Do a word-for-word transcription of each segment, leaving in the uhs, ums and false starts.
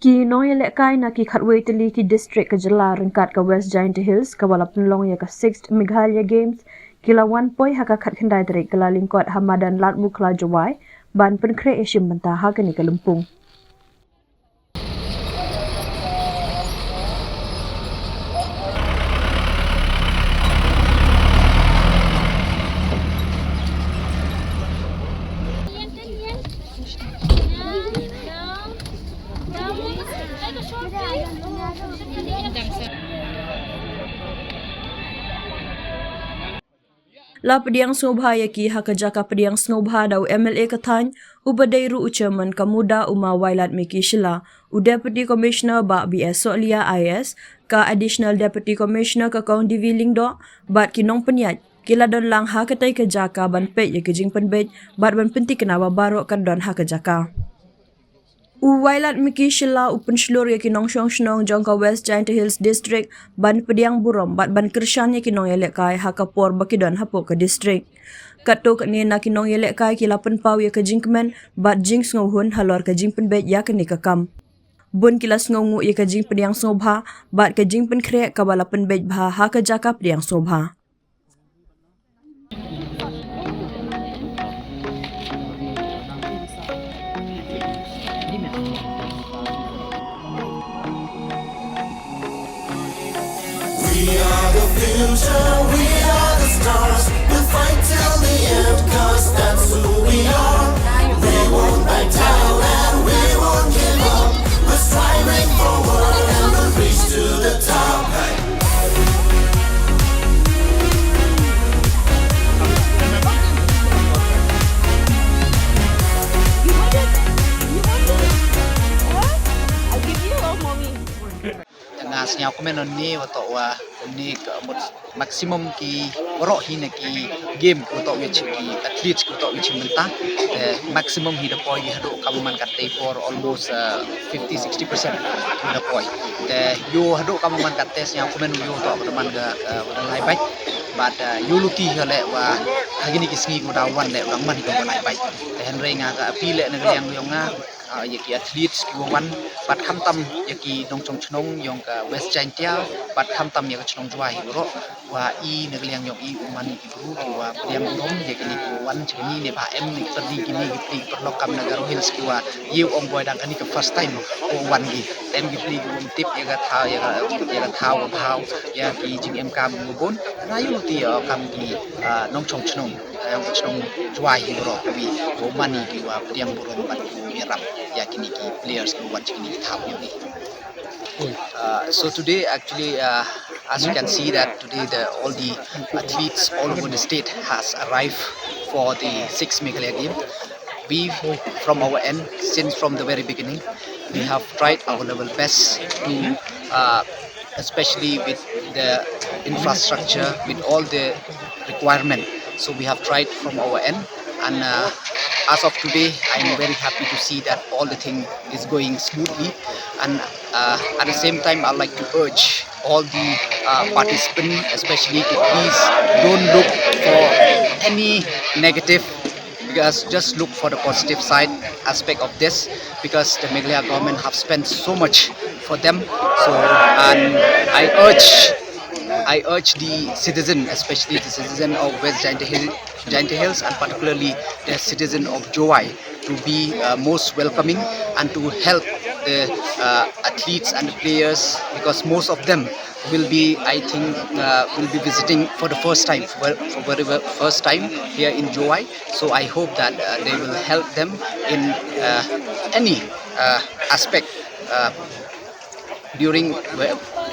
Ki nongïalehkai na ki khatwei tylli ki district ka jylla ryngkat ka West Jaintia Hills kaba la pynlong ïa ka sixth Meghalaya Games ki la wan poi ha ka khatkhyndai tarik Kyllalyngkot ha madan Ladmukhla Jowai ban pynkhreh ïashim bynta ha kane ka lympung. La pdiang sngewbha ïa ki ha ka jaka pdiang sngewbha da u M L A ka thaiñ, uba dei ruh u chairman ka MUDA u ma Wailadmiki Shylla, u Deputy Commissioner Bah B S Sohliya I A S, ka Additional Deputy Commissioner ka Kong D V Lyngdoh, bad ki nongpynïaid, ki la don lang ha katei ka jaka ban peit ïa ka jingpynbeit, bad ban pynthikna ba baroh kan don ha ka jaka. U Wailadmiki Shylla u pynshlur ïa ki nongshong shnong jong ka West Jaintia Hills District ban pdiang burom bad ban kyrshan ïa ki nongïalehkai ha ka por ba ki don hapoh ka district. Katto katne na ki nongïalehkai ki la pynpaw ïa ka jingkmen bad jingsngewhun halor ka jingpynbeit ïa kane ka kam. Bun ki la sngewnguh ïa ka jingpdiang sngewbha bad ka jingpynkhreh kaba la pynbeit bha ha ka jaka pdiang sngewbha. We are the future, we are the stars. We'll fight till the end, 'cause that's who we are. We won't back down and we won't give up. We're striving forward and we'll reach to the top. Nga sngew kmen ong ni wa toh wa ni ka mut maximum ki waroh hi na ki game ko toh wi chi ki athletes ko toh wi chi mynta. Te maximum hi da poi hi haduh ka man ka te for almost uh, fifty sixty percent hi da poi. Te yo haduh ka man ka te sngew kmen yo toh ka man ka uh, wa da lai bai. But uh, yo luti hi le wa hagini ki sngi ko da wan le wa man hi ko lai bai. Te hynrei nga ka appeal le na ka liang yong nga ah, ïa ki athletes ki wa wan, bad khamtam ïa ki nongchong chnong yong ka West Jaintia, bad khamtam ïa ka chnong Jowai hi baroh, wa i na ka liang yong i u man i ki bru ki wa pdiang burom ïa kini ki wa wan cha kini ne ba em ni pyrdi kini ki pli pyrlok kam na Garo Hills ki wa ïa u ong boi dang kani ka first time ko wan ki. Em ki pli ki wa tip ïa ka thaw ïa ka ïa ka thaw ka bhaw ïa ki jingem kam ki wa bun. Na ïa u ti ïa kam ki ah, nongchong chnong. Ka yong ka chnong Jowai hi baroh ka wi ko man i ki wa pdiang burom bad ki ïarap ïa kini ki players ki wan kini ki thaw ïa ni. Uh, so today actually uh, as you can see that today the all the athletes all over the state has arrived for the sixth Meghalaya game. We from our end since from the very beginning we have tried our level best to uh, especially with the infrastructure, with all the requirement. So we have tried from our end, and uh, as of today, I am very happy to see that all the thing is going smoothly. And uh, at the same time, I'd like to urge all the uh, participants, especially to please don't look for any negative because just look for the positive side aspect of this because the Meghalaya government have spent so much for them. So and I urge I urge the citizen, especially the citizen of West Jaintia Hill, Jaintia Hills and particularly the citizen of Jowai to be uh, most welcoming and to help the uh, athletes and the players because most of them will be, I think, uh, will be visiting for the first time, for, for very first time here in Jowai. So I hope that uh, they will help them in uh, any uh, aspect uh, during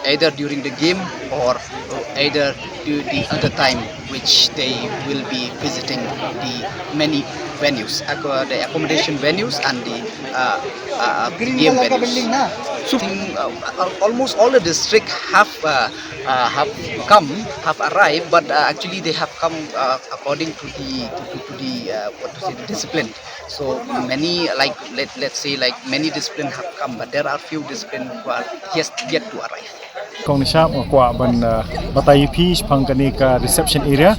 either during the game or either the other time which they will be visiting the many venues, the accommodation venues and the uh, uh, game venues. So, uh, almost all the district have uh, uh, have come, have arrived, but uh, actually they have come uh, according to the to, to, to the uh, what to say, the discipline. So many, like, let, let's say, like, many discipline have come, but there are few discipline who are yet, yet to arrive. Kong Nishap nga kwah ban uh, batai phi shpang kani ka reception area.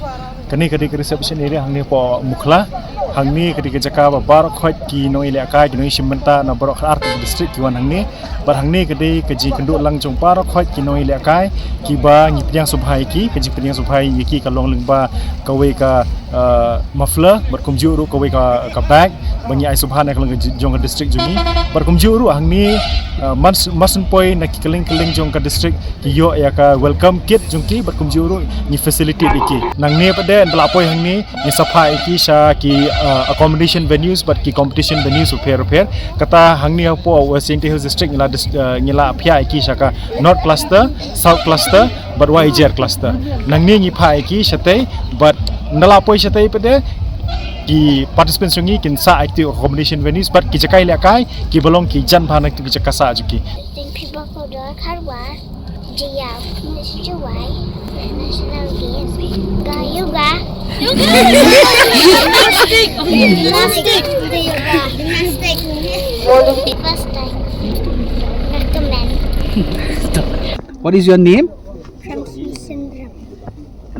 Kane ka dei ka reception area hangne hapoh Mukhla. Hangne ka dei ka jaka ba baroh khoit ki nongïalehkai, ki nongïashim bynta na baroh khatar ka district ki wan hangne. Bad hangne ka dei ka jingkynduh lang jong baroh khoit ki nongïalehkai kiba ngi pdiang sngewbha ïa ki. Ka jingpdiang sngewbha ïa ki ka long lyngba kawei ka, uh, muffler bad kumjuh ruh kawei ka, ka bag ba ngi ai sngewbha na ka long jong ka district jong ngi. Bad kumjuh ruh hangne, uh, mar syn poi na ki kylleng kylleng jong ka district ki ïoh ïa ka welcome kit jong ki bad kumjuh ruh ngi facilitate ïa ki. Nangne pat de ynda la poi hangne ngi sa phah ïa ki sha ki, uh, accommodation venues bad ki competition venues bapher bapher. Kata hangne hapoh West Jaintia Hills District ngi la, uh, ngi la phah ïa ki sha ka North Cluster, South Cluster bad Wahiajer Cluster. Nangne ngi phah ïa ki shatei bad ynda la poi shatei pat de ki participants jong ngi kin sah ïa ki accommodation venues bad ki jaka ïalehkai kiba long ki jan bha na ki jaka sah jong ki. Think people go to a car wash. Jia, Miss Juwai, National Games. Ga yoga. Yoga. Gymnastic. Gymnastic. Yoga. Gymnastic. First time. Recommend. What is your name? Francis Sindram.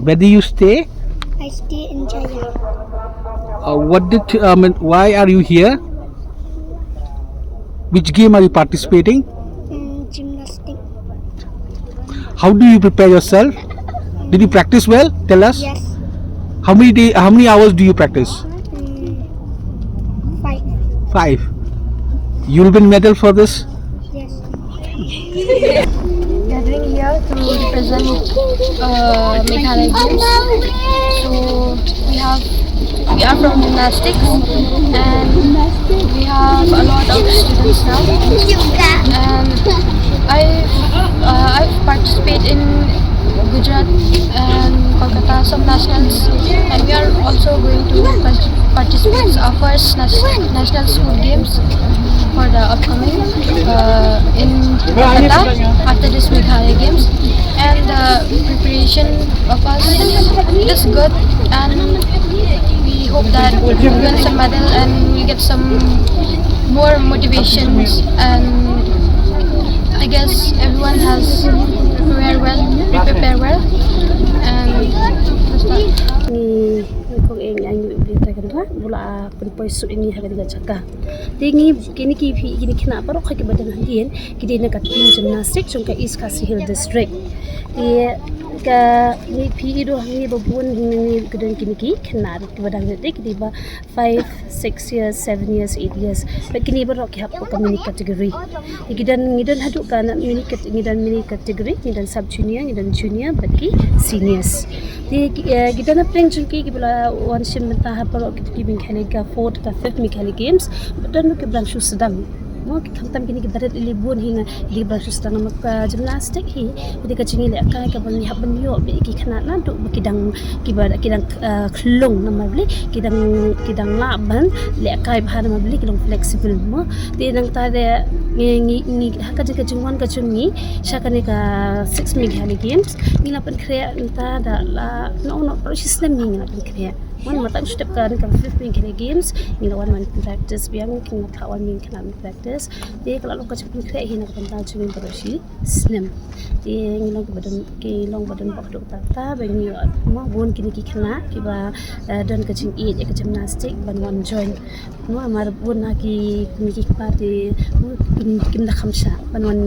Where do you stay? I stay in Jaya. Uh, what did, I mean, why are you here? Which game are you participating? Mm, gymnastic. How do you prepare yourself? Did you practice well? Tell us. Yes. How many day, how many hours do you practice? Mm, five. Five. You'll win medal for this? Yes. Gathering here to represent, uh, Meghalaya Games. So we have, we are from gymnastics, and we have a lot of students now. And I, uh, I've participated in Gujarat and Kolkata, some nationals, and we are also going to participate our first nas- national school games for the upcoming, uh, in Kolkata after this Meghalaya Games. And the preparation of us is good, and we hope that we win some medal and we get some more motivations. And I guess everyone has prepared well, we prepare well, and that's that. Ngi, ngi kong eng yang ngi bli ta kan ra bula pun poi su ini ha ka jaka. Te ngi kini ki phi kini khynnah baroh ki ba dang hadien ki dei na ka team gymnastic jong ka East Khasi Hills District. Te ka ngi phi i do ngi ba bun ngi ka dang kini ki khynnah ki ba dang hadien ki dei ba five, six years, seven years, eight years. Ba kini baroh ki hap ka mini category. Te ki dang ngi dang haduh ka na mini cat- ngi dang mini category, ngi dang sub junior, ngi dang junior, ba ki seniors. Te ki, eh, ki dang na pdeng jong ki ki ba la wan shim bynta ha baroh ki ki Meghalaya ka fourth ka fifth Meghalaya Games. Ba dang ki ba dang shu sdang. Mo ki khamtam kini ki barit ili bun hi nga ki ba dang shu sdang namar ka gymnastic hi. Te ka jingïalehkai ka ban ïa ban ïoh ba ki khynnah naduh ba ki dang ki ba ki dang, eh, khlung namar bli ki dang ki dang lah ban lehkai bha namar bli ki long flexible mo. Te nangta de ngi ngi ngi ha ka jing ka jingwan ka jong ngi sha kane ka six Meghalaya Games ngi la pynkhreh nangta da la no no para shi snem ngi la pynkhreh. Wan ma tang shu dep kane ka fifth Meghalaya Games ngi la wan man practice biang ngi la phah wan ngi la practice. Te ka la long ka jingpynkhreh hi na ka bynta jong ngi para shi snem. Te ngi long ba don ki long ba don bok dok ta ta ba ngi mo bun kini ki khynnah ki ba, eh, don ka jingïeit ïa ka gymnastic ban wan join. Mo mar bun ha ki kini ki kpa te mo kim kim da kham sha ban wan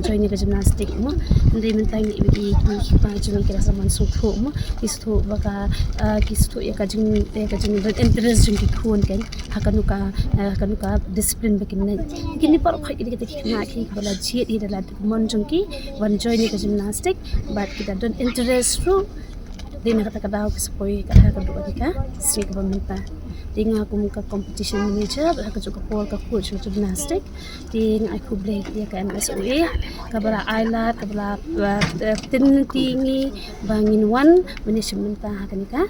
join ïa ka gymnastic mo. Ndei mynta ngi ba ki kini ki kpa jong ngi ki la sa man sngewthuh mo ki sngewthuh ba ka, eh, ki sngewthuh ïa ka jing ïa ka jing interest jong ki khun kan. Ha kanu ka, eh, ha kanu ka discipline ba kin nai. Kini baroh ki dei kita ki khynnah ki ba la jied ïa da la mon jong ki ban join ïa ka gymnastic bad kita don interest ruh. Dei na kata ka daw ki sa poi ka ha ka dei ka sngi ka ba mynta. Dei nga kum ka competition manager ha ka jong ka por ka coach gymnastic. Dei nga ai khublei ïa ka M S O A ka ba la ai lad ka ba la, eh, tin ti ngi ba ngin wan mynne shim mynta ha kane ka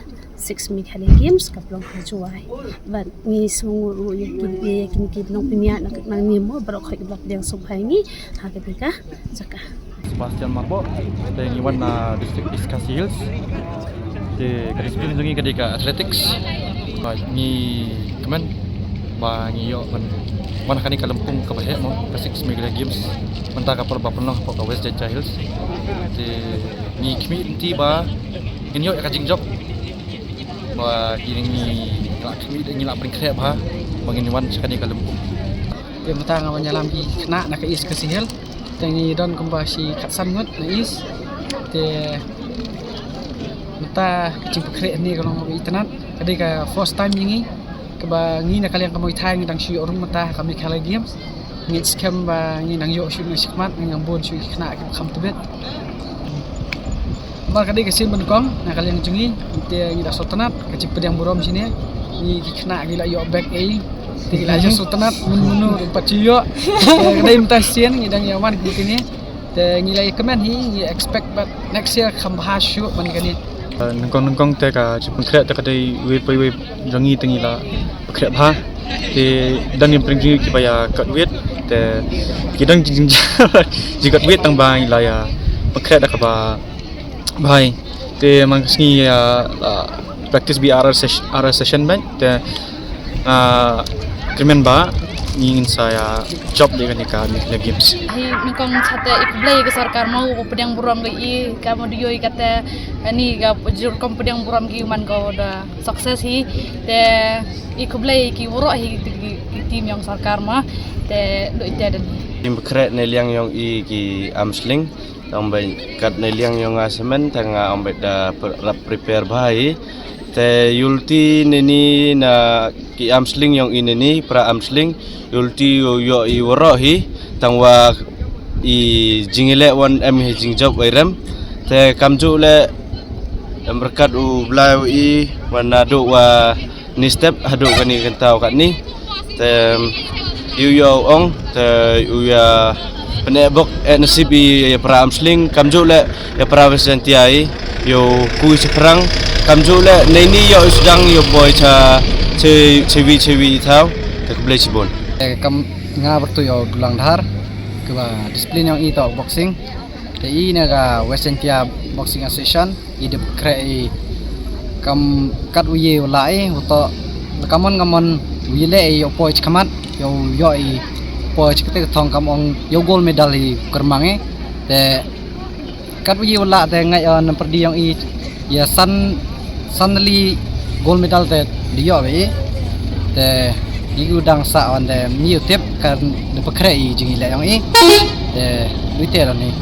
six Meghalaya Games ka pynlong ha Jowai. Bad ngi sngewnguh ruh ïa ki, ïa kine ki nongpynïaid na ka, na ngi mo baroh khoit ki ba la pdiang sngewbha ïa ngi ha kane ka jaka. Sebastian Marboh, te ngi wan na district East Khasi Hills. Te ka discipline jong ngi ka dei ka athletics. Ba ngi kmen ba ngi ïoh ban wan ha kane ka lympung ka ba heh mo ka six Meghalaya Games. Mynta ka por ba pynlong hapoh ka West Jaintia Hills. Te ngi khmih lynti ba ngin ïoh ïa ka jingjop. Wa ki ngi la khmih da ngi la pringkhreh bha ba ngin wan sha kane ka lympung. Te mynta nga wan ïalam ki khynnah na ka East Khasi Hills. Te ngi don kumba shi khatsan ngut na East. Te mynta ka jingpynkhreh ne ka long kaba itynnat. Ka dei ka first time ïa ngi kaba ngi na ka liang ka Muay Thai ngi dang shu ïoh rung mynta ha ka Meghalaya Games. Ngi skhem ba ngi nang ïoh shuh ngi shikmat ngi nang bun shuh ki khynnah ki kham tbit. Namar ka dei ka sien ba nyngkong na ka liang jong ngi, te ngi da sngewtynnat ka jingpdiang burom shane. Ngi ki khynnah ki la ïoh bag A, te ki la ïoh sngewtynnat, mun munu ruh pat shu ïoh. Te ka dei mynta sien ngi dang ïa wan kine. Te ngi la comment hi, ngi expect ba next year kham bha shuh ban kane. Nyngkong nyngkong te ka jingpynkhreh te ka dei wei pa wei jong ngi te ngi la pynkhreh bha. Te don ki pyrshah jong ngi kiba ïa cut weight, te ki don jing jing cut weight tang ba ngi la ïa pynkhreh da kaba bha. Te man ka sngi ïa la practice bad ar ar session bad te nga kyrmen ba ngin sa ïa jop da kane ka Meghalaya Games. Hi nyngkong chate i khublei ka sorkar mo u pdiang burom ka i ka mo dioi kate ani ka jur kom pdiang burom ki man ko da success hi. Te i khublei ki waroh hi ki, ki, ki team yong sorkar ma. Te du ite den hi. Team pynkreh ne liang yong i ki arm sling. Tang bai kat ne liang yong nga semen tang nga ong bai da rap prepare bha hi. Te yulti ne ni na ki arm sling yong i ne ni pra arm sling yulti yo yo i waroh hi. Tang wa i jingileh wan em hi jingjop wa i rem. Te kamju le em berkat u blai wa i wan nadu wa ni step hadu kani kentau kat ni. Te yu yo ong te yu ya pene bok eh nasib i ya pra arm sling kamju le ya pra West Jaintia i yo kui seprang kamju le nei ni yo isdang yo boy cha chewi chewi thau te khublei chibun. Kam nga bertu yo dulang dhar kaba discipline yong i to boxing. Te i na ka West Jaintia Boxing Association i dep kre i kam kat u ye u la i u to kamon kamon u ye le i u poi chkamat yo yo i poi chkate thong kam ong yo gold medal i kermang i. Te kat u ye u la te ngai on perdi yong i ya san san li gold medal te di yo i. Te i u dang sa on te mi u tip kan de pekre i jing i le yong i. Te du te ni.